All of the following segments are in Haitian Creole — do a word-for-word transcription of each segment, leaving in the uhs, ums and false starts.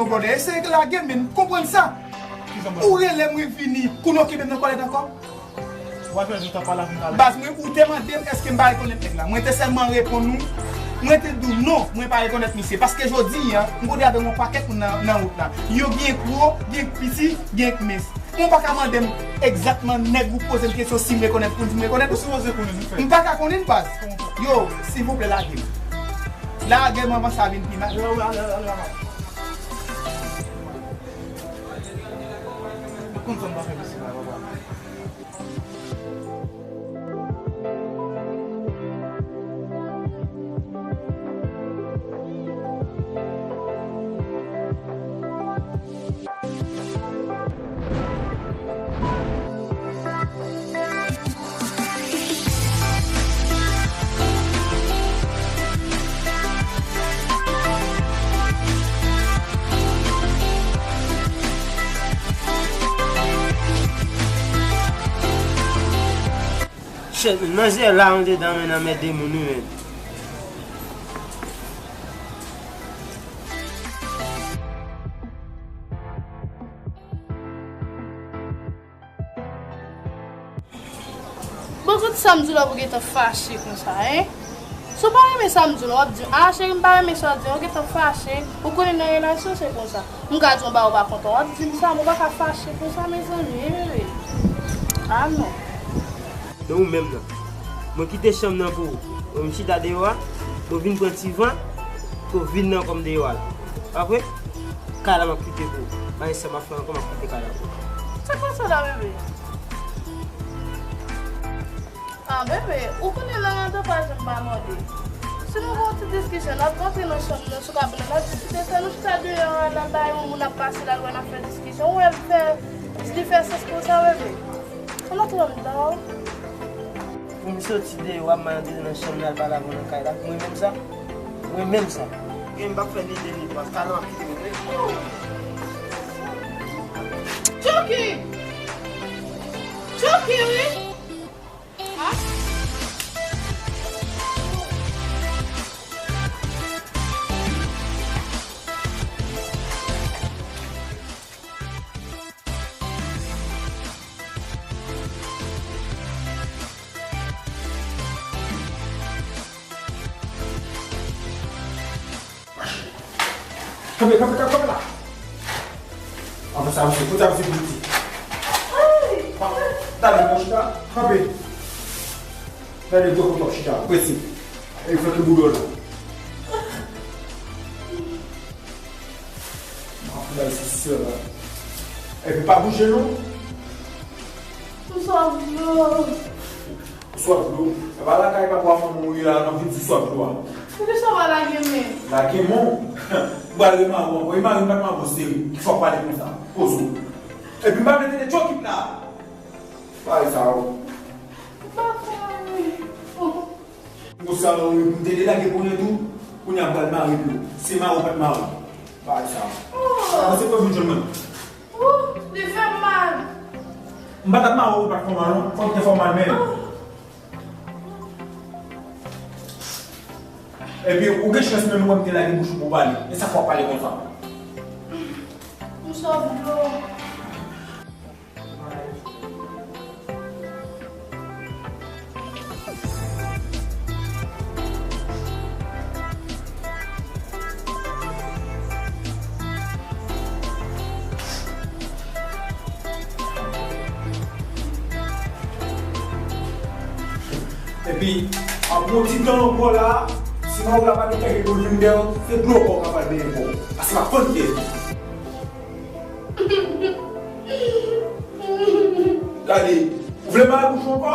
Brother, eseye lage m, men konprann sa. Ou rele mwen vini, kounye a w kenbe m nan kòlèt ankò. W ap pèdi tan pale avè m talè. Baz, mwen, ou te mande m èske m pa rekonèt nèg la. Mwen te sèlman reponn ou, mwen te di w non, mwen pa rekonèt misye. Paske jodi a, m kote avè yon pakèt moun nan, nan wout la. Yo gen gwo, gen piti, gen mens. Ou pa ka mande m egzakteman nèg ou poze m kesyon si m rekonèt pou m di m rekonèt ou. Ou sipoze konnen nou fè. M pa ka konnen baz. Yo, silvouplè, lage m. Lage m anvan sa vin pi mal. Yo, ale, ale, ale, ale. Ou konn sa m pa fè mesye la, papa. Shit, men manzè la andedan, men anmède moun wi, men. Bon, kote sa m di w la pou gentan fache konsa, en? Si w pa renmen sa m di w la, w ap di m, "A, cheri, m pa renmen sa w di a," w gentan fache. Ou konnen nan relasyon se konsa. M ka di w ba ou pa kontan, w ap di m sa, men w pa ka fache konsa, mezanmi, en, bebe. A, non. Men ou menm nan. Mwen kite chanm nan pou ou. Mwen chita deyò a, mwen vin pran ti van, pou vin nan kòm deyò a la. Pa vre? Kay la m ap kite pou ou. Bagay sa m ap fè ankò, m ap kite kay la pou ou. Sa k pase la, bebe? A, bebe, ou konnen nan radyo pa janm pa mande. Si nou gen yon ti diskisyon, n ap rantre nan chanm nan, sou kabann nan, n ap diskite, fè nou chita deyò a, n ap bay yon moun ap pase la, l wè n ap fè diskisyon. Ou wè l fè, li fè sans konsa, bebe? Ann antre anndan. Pou m soti deyò a, m antre nan chanm nan, al pale avè w nan kay la. Mwen menm sa? Mwen menm sa? Gen m p ap fè ni de ni twa, kay la m ap kite mwen. Chucky! Chucky, wi! Kanpe, kanpe, kanpe, kanpe la. Anfen sa, mesye, kote a mesye pou di? Talè, mon chita, kanpe. Gade gwo kote w ap chita, prese. E fè ki boudò la. M ap fè bagay sesi sela. Epi pa bouje non. M swaf dlo. Ou swaf dlo? E pa lakay papa w manman w ye la, n ap vin di w swaf dlo a. Poukisa w pa lage men? Lage men w? M pral remare w ankò. E mari m pa t mari w seri. Ki fòk pale konsa? Poze w. Epi m pa vle tande tchokit la. Bagay sa yo. M pa fè anyen. M konsa, m te delage konnen tou, kounye a m pral mare dlo. Se mare w pa t mare. Bagay sa. Avanse pou vin jwenn mwen. Ou, li fè m mal. M pa t ap mare w, ou pa t fè w mal, non. Fò w te fè w mal, men. Epi, ou gen chans menm wè m te lage bouch ou pou w pale. E sa k fè w ap pale konsa? M swaf dlo. Epi, ap yon ti tan ankò la, si mari w la pa degaje pou l vin dèyè w, se dlo kò w ka pral benyen kò w. Paske m ap fann tèt. Gade, ou vle mare bouch ou ankò?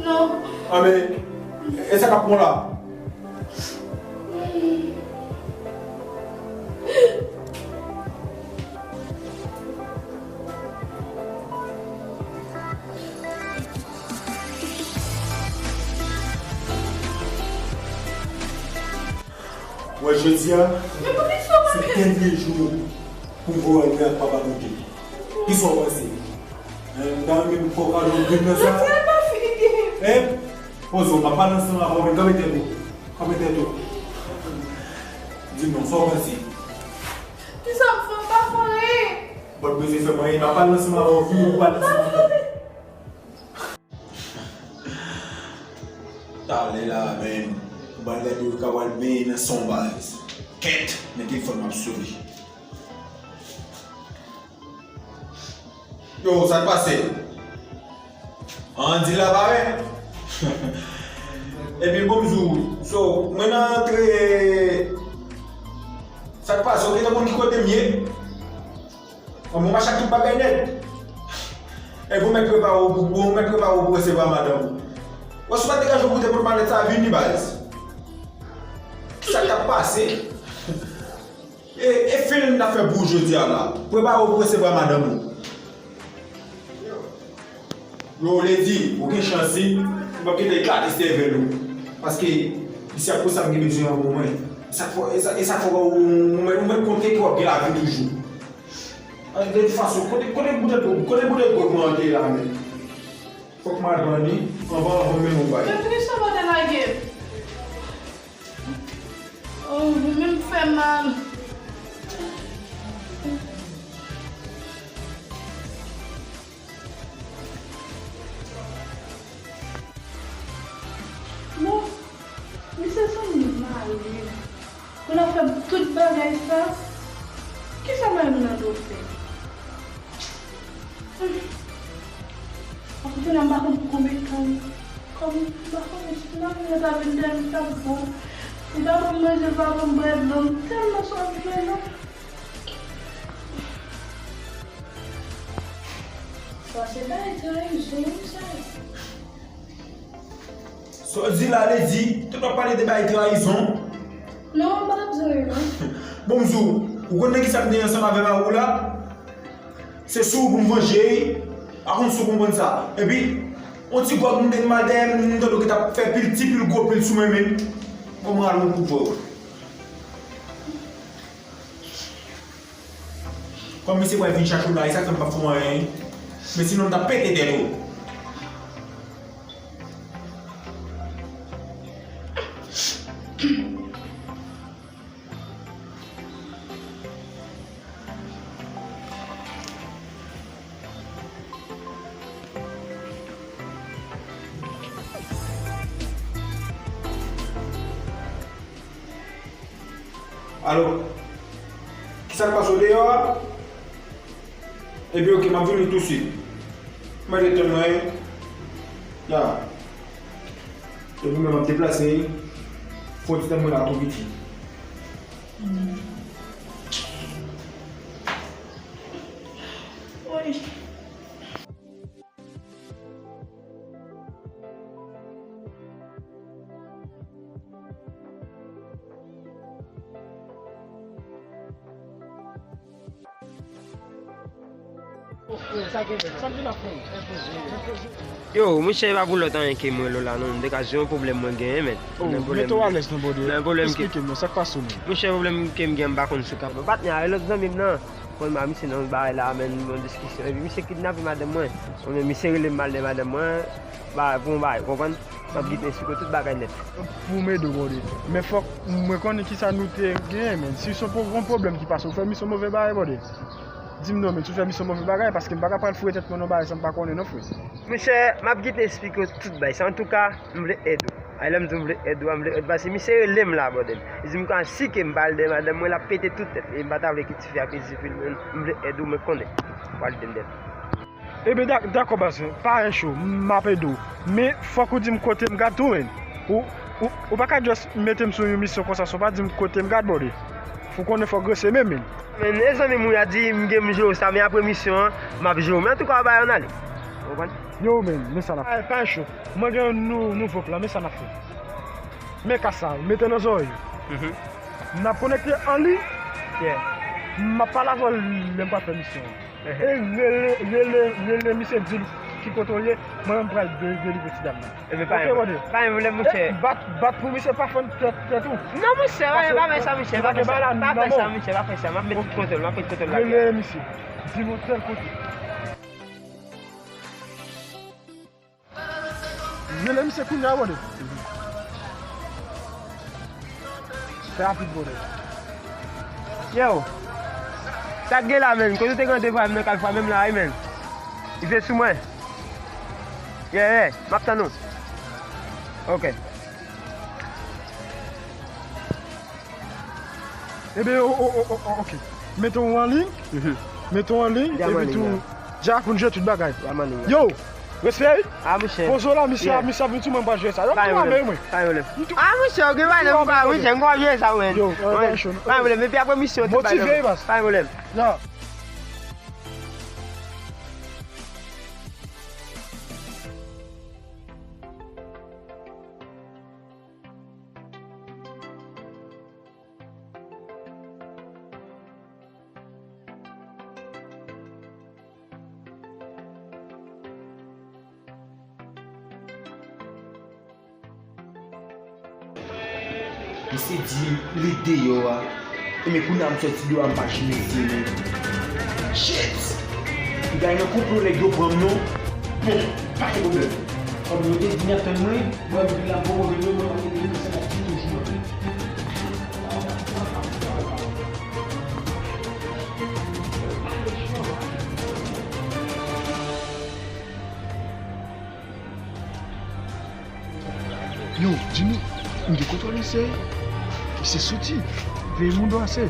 Non. Anben, e sa k ap pran w la? Wè, jodi a, se dènye jou pou m voye w al ak papa Bondye. Kisa w panse? Hein, m ta renmen pou kòk al nan grenn nan sa. Hein? Poze w, m ap pale ansanm avè w, men kanpe tèt ou. Kanpe tèt ou. Di m non, sa w panse? Kisa Ou bezwen fè mwen, m ap pale ansanm avè w, wi, ou pale ansanm avè w. Talè la, men, ou pral gade ou ka pral benyen nan son baz. Kèt, men telefòn m ap sone. Yo, sa k pase? An, di la parèt. Epi bonjou. So, mwen nan antre. Sa k pase? Ou gentan konn ki kote m ye? An, mwen mache ak tout bagay nèt. Epi ou mèt prepare w pou, ou mèt prepare w pou resevwa madanm ou. Wè, si w pa degaje w pou te pot malèt sa vini, baz. Sa k ap pase? E, e fim n ap fè pou ou jodi a la. Prepare w pou resevwa madanm ou. Yo, Lady, ou gen chans, wi. M p ap kite l eklate sèvèl ou. Paske, li se ak pou sa m gen bezwen an pou mwen. E sa k fè, e sa, e sa k fè ou, ou, ou mèt, ou mèt konte ke w ap gen lavi toujou. An, de tout fason, kote, kote boutèl, kote boutèl gwòg mwen an te ye la menm? Fòk m al vann li, anvan, anvan menm ou bay. Men poukisa w pa te lage m? Oh, ou menm fè mal. Bon, misye sanble malere. Pou l ap fè tout bagay sa, kisa mwen menm nan dwe fè? Apre jounen an, m pa konn pou konbyen tan. Kòm m pa konnen si nan jounen sa vin dèyè m, sa bon. Li pa ban m manje, li pa ban m bwè dlo, m tèlman swaf dlo, non. Sa se bagay trayizon, wi, sa. Sa w di la, Lady, tout w ap pale de bay trayizon. Non, m pa t ap di anyen, non. Bon, m di w, ou konn nan kisa m te ye ansanm avè mari w la? Se sou ou pou m vanje, pa konn si w konprann sa. Epi, yon ti gwòg m te mal dèyè m, m tande w ki t ap fè pil ti, pil gwo, pil sou men, men. Bon, m rale yon kout vè w. Kòm misye pral vin chache w la, e sa k fè m p ap fè w anyen. Men sinon, m t ap pete tèt ou. Alo? Kisa k pase w deyò a? Epi oke, m ap vini tousuit. Mwen te tann mwen. Ya. Epi mwen m ap deplase. Fò w ti tann mwen la tou piti. Wi. Yo, monchè, e pa pou lòt anyen ke mwen la non, m te ka di yon pwoblèm mwen genyen, men. Oh, mete w alèz non, brother. Nan pwoblèm ke, eksplike m non, sa k pase w menm? Monchè, pwoblèm ke m gen, m pa konn si w ka. Patnè a, e lòt zanmi m nan. Konn m a misye nan bagay la, men yon diskisyon. Epi misye kidnape madanm mwen. Mwen menm, misye rele m al de madanm mwen. Ba, pou yon bagay, konprann? M ap kite esplike tout bagay nèt. Pou m ede w, brother. Men fòk mwen konnen kisa nou te genyen, men. Si se yon pwoblèm ki pase, ou fè misye yon move bagay, brother. Di m non, men, si w fè misye yon move bagay, paske m pa ka pral foure tèt mwen nan bagay sa m pa konnen non, frè. Monchè, m ap kite esplike w tout bagay sa. Antouka, m vle ede w. Ay, lè m di m vle ede w, m vle ede w, paske misye rele m la, brother. Li di m konsa si ke m pa al dèyè madanm mwen, l ap pete tout tèt. E m pa ta vle ke tifi a peze fil, men m vle ede w, mwen konnen w al ede m dèyè. Ebyen, dak-, dakò, baz, pa encho, m ap ede w. Men, fòk ou di m kote m gad tou, men. Ou, ou, ou pa ka just mete m sou yon misyon konsa san w pa di m kote m gad, brother. Fò w konnen fòk rese menm, men. Men, e zanmi m wi a di m gen m jere w sa, men apre misyon an, m ap jere w. Men antouka, w bay ann ale. Ou konprann? Yo, men, men sa n ap fè. Pa encho. Mwen gen yon nou-, nouvo plan, men sa n ap fè. Men kas sa, mete nan zòrèy ou. Mhm. N ap konekte an liy. Yeah. M ap pale avè w lè m pral fè misyon an. Mhm. E rele, rele, rele misye, di l ki kote w ye, mwen menm m pral de-, delivre ti dam nan. Ebyen, pa gen pwoblèm, monchè. E bat, bat pou misye pa fann tèt, tèt ou. Non, monchè, pa fè sa, monchè, pa fè sa, monchè, pa fè sa, m ap met tout kontwòl, m ap met kontwòl la. Rele misye, di m yon tèl kote. Rele misye kounye a, brother. Fè rapid, brother. Yo. Sa k gen la, menn? Kote w te gen randevou avè m nan Kalfwa menm la, wi, menn? Rive sou mwen. Yeah, yeah, m ap tann ou. Ok. Ebyen, o, o, o, o, o, ok. Mete w an liy. Mhm. Mete w an liy, epi tou, Dja konn jwe tout bagay. Yo, respè, wi. Ah, monchè. Pozo la, misye, misye ap vin sou mwen, m pral jwe sa. Yo, m tou ame, mwen. Pa gen pwoblèm. Ah, monchè, ok, pa gen pwoblèm, monchè, m ap jwe sa, mwen. Yo, pa gen pwoblèm. Epi apre misye, tout bagay. Motive, bas. Pa gen pwoblèm. Ya. Misye di li deyò a. E men kounye a m sòti deyò a, m pa janm vini. Shit! M ta nan konplo nèg yo pran m non. Bon, pa gen pwoblèm. Kòm yo te di n ap tann mwen, mwen vin la m poko vin non, mwen pa te vin, se la ti toujou mwen. Yo, Jimmy, m gen kote w lese. Se soti. Veye moun do ase.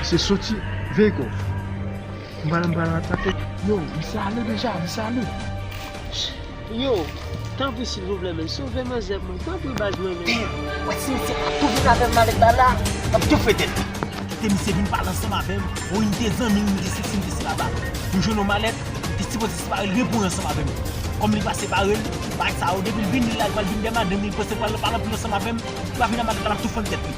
Se soti. Veye kò. M pral, m pral atake. Yo, misye ale deja, misye ale. Yo, tanpri silvouplè, men, sove manzè pou mwen. Tanpri baz mwen, men. Damn! Wè si misye pa tou vin avè m malèt la la, m ap tou fè tèt li. Kite misye vin pale ansanm avè m. O, li te zanmi m, li te sesi, li te sela ba. Nou jwenn yon malèt, li te sipoze separe l, repran ansanm avè m. Kòm li pa separe l, bagay sa yo, depi l vini la, li pral vin dèyè madanm li, li panse l pral pale anpil ansanm avè m, li pa vin nan malèt la, m ap tou fann tèt li.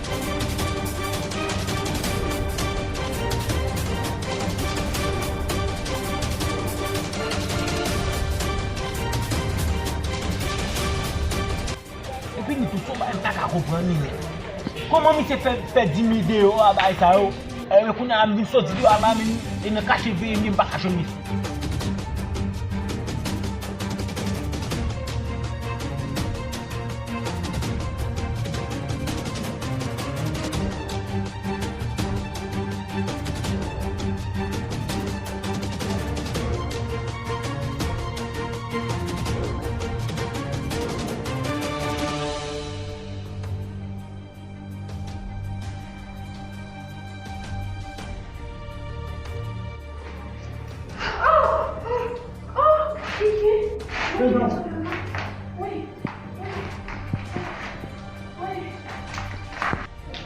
Epi nou tout, se yon bagay m pa ka konprann li menm. Kòman misye fè, fè di m li deyò a, bagay sa yo? E kounye a m vin soti deyò a la, men e nan kache veye m ye, m pa ka jwenn misye.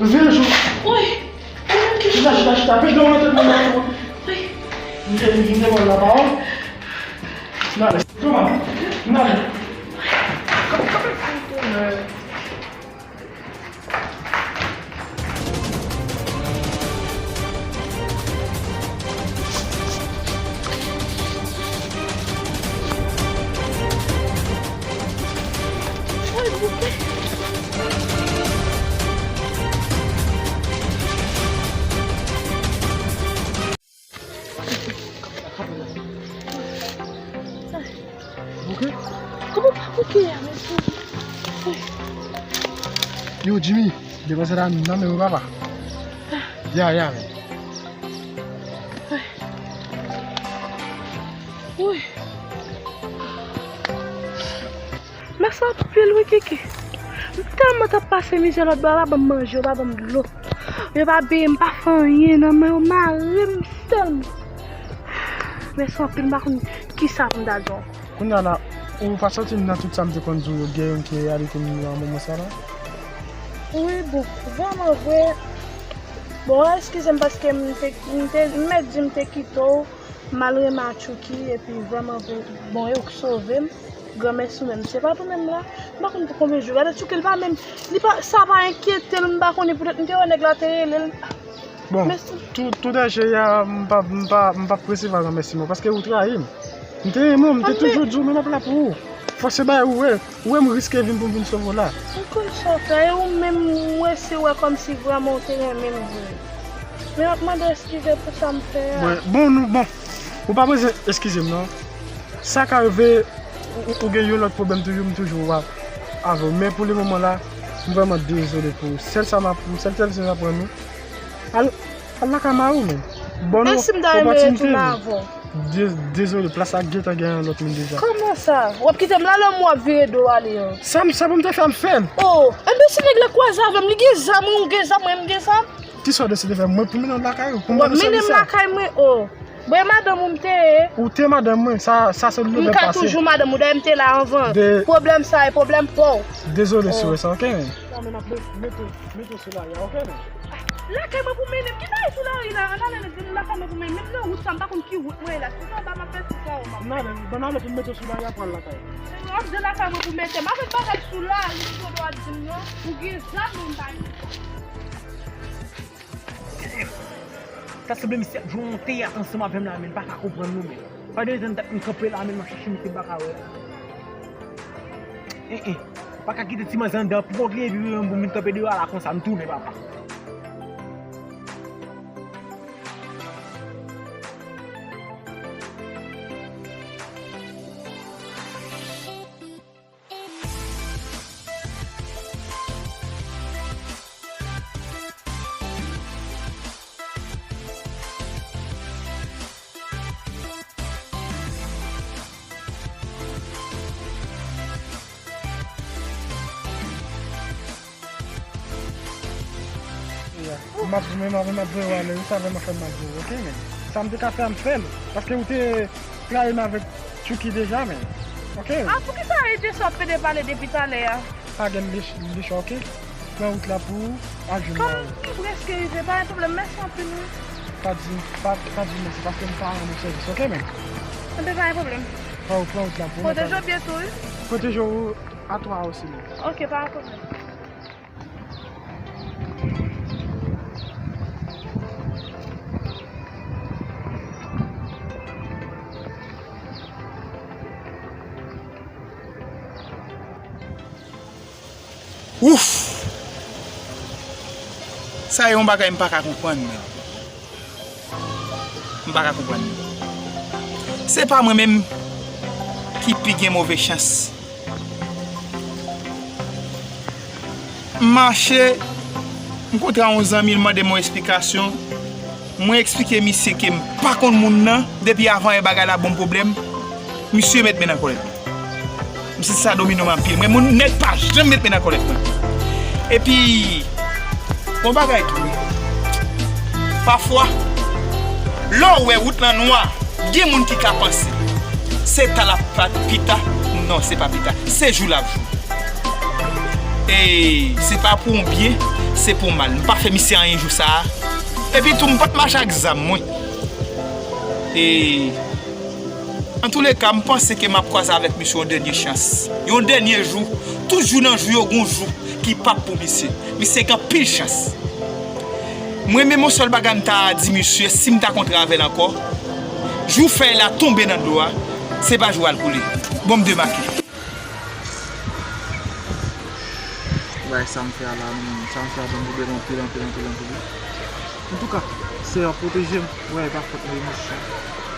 Veye jou. Chita, chita, chita. Pèt dlo nan tèt mwen nan. M te, m te ban l lapawòl. N ale. Kòman? N ale. Bouke? Kòman pa bouke a, mesye? Yo, Jimmy, depanse la nan men w, papa. Ya, ya, men. Woy. Mèsi anpil wi, Kiki. M tèlman t ap pase mizè lòt bò a, yo pa ban m manje, yo pa ban m dlo. Yo pa beye m, pa fè anyen nan men yo, mare m sèlman. Mèsi anpil, m pa konn kisa pou m ta di w ankò. Kounye a la, ou pa santi m nan tout sa m te konn di w yo, gen youn ki reyalite m nan moman sa la? Wi, bon, vrèman vre. Bon, eskize m paske m te, m te, m mèt di m te kite w. Malgre m a Chucky, epi vrèman vre, bon, e ou k sove m. Granmèsi ou menm. Se pa tou menm la. M pa konn pou konbyen jou. Gade Chucky, li pa menm, li pa, sa pa enkyete l, m pa konnen poutèt m te wè nèg la te rele l. Bon, tout, tout danje a, m pa, m pa, m pa presevwa granmèsiman, paske ou trayi m. M te renmen w, m te toujou di w, men m ap la pou ou. Fòse bay ou wè. Ou wè m riske vi m pou m vin sove w la. M konn sa w fè, e ou menm, mwen si wè kòmsi vrèman w te renmen m vre. Men m ap mande w eskize pou sa m fè a. Bon, bon, nou, bon. Ou pa bezwen eskize m, non. Sa ka rive, ou, ou, ou gen yon lòt pwoblèm toujou, m toujou ap avè w. Men pou le moman la, m vrèman dezole pou ou. Sèl sa m ap, sèl, sèl sa m ap rann ou. Al, Al lakay mari w, men. Bon, e si m ta renmen retounen avè w? De-, dezole, plas la gentan gen yon lòt moun deja. Kòman sa? W ap kite m la, lè w ap vire do w ale an? Sa m, sa pou m te fè, m fè l. Oh, enben si nèg la kwaze avè m, li gen zam, wi, ou gen zam, mwen m gen zam. Kisa w deside fè? Mwen pou mennen w lakay ou? Pou m ba nou sèvis sa? W ap mennen m lakay mwen, oh. Bon, e madanm ou m te ye. Ou te madanm mwen, sa, sa se leve pase. M ka toujou madanm ou, dayè m te la anvan. Pwoblèm sa e pwoblèm pa w. Dezole si w wè sa, oke? Sa men ap met-, mete, mete w sou lari a, oke, men? Lakay mwen pou mennen m. Ki bagay sou lari la? Ann ale nèt, lakay mwen pou mennen m. Menm nan wout sa, m pa konn ki wout mwen ye la. Si se anba m ap fè, si se anwo m ap fè. Ann ale, ann ale pou m mete w sou lari a, pran lakay. Ou ap di lakay mwen pou mete m. Avèk bagay sou lari, ou gen dwa di m non. Ou gen zam, men m pa gen zam. Damn! Ta sanble misye ap jwe yon teyat ansanm avè m la, men m pa ka konprann nou, men. Fò de tan dat m kanpe la, men m ap chache misye m pa ka wè. En, en. Pa ka kite ti manzè anndan pou kontre epi pou m vin kanpe deyò a la konsa, m tounen, papa. Yeah. M ap, m ap, m ap voye w ale, ou sa vrèman fè m mal pou ou, oke, men. Sa m te ka fè a, m fè l. Paske ou te trayi m avèk Chucky deja, men. Oke? Ah, poukisa e de sa w ap pede pale depi talè a? Pa gen lech, lech, oke? Pran wout la pou ou, al jwenn mari w. Kòm m prèske rive, pa gen pwoblèm, mèsi anpil, wi. Pa di, pa, pa di mèsi, paske m pa rann ou sèvis, oke, men? Enben, pa gen pwoblèm. Pran wout, pran wout la pou ou. Pwoteje w byen tou, wi. Pwoteje w a twa osi, men. Oke, pa gen pwoblèm. Ouf! Sa e yon bagay m pa ka konprann, men. M pa ka konprann. Se pa mwen menm ki pi gen move chans. M mache, m kontre a yon zanmi, l mande m yon esplikasyon. Mwen eksplike misye ke m pa konn moun nan, depi avan yè bagay la ban m pwoblèm. Misye met men nan kòlèt. M santi sa domine m anpil. Mwen, moun nèg pa janm met men nan kòlèt mwen. Epi, yon bagay tou, wi. Pafwa, lè w wè wout lan nwa, gen moun ki ka panse se ta l ap pa pita. Non, se pa pita. Se jou l ap jou. E se pa pou yon byen, se pou yon mal. M pa fè misye anyen jou sa a. Epi tou, m pa t mache ak zam mwen. E antouleka, m panse ke m ap kwaze avèk misye yon dènye chans. Yon dènye jou. Tout jou nan jou yo, gon jou ki p ap pou misye. Misye gen anpil chans. Mwen menm, yon sèl bagay m ta di misye, si m ta kontre avè l ankò, jou fèy la tonbe nan dlo a, se pa jou a l koule. Bon, m demake. Bagay sa m fè a la, menm, sa m fè a ban m pwoblèm anpil, anpil, anpil, anpil, wi. Antouka, Seyè pwoteje m. Wè, e pa fòt mwen, mesye.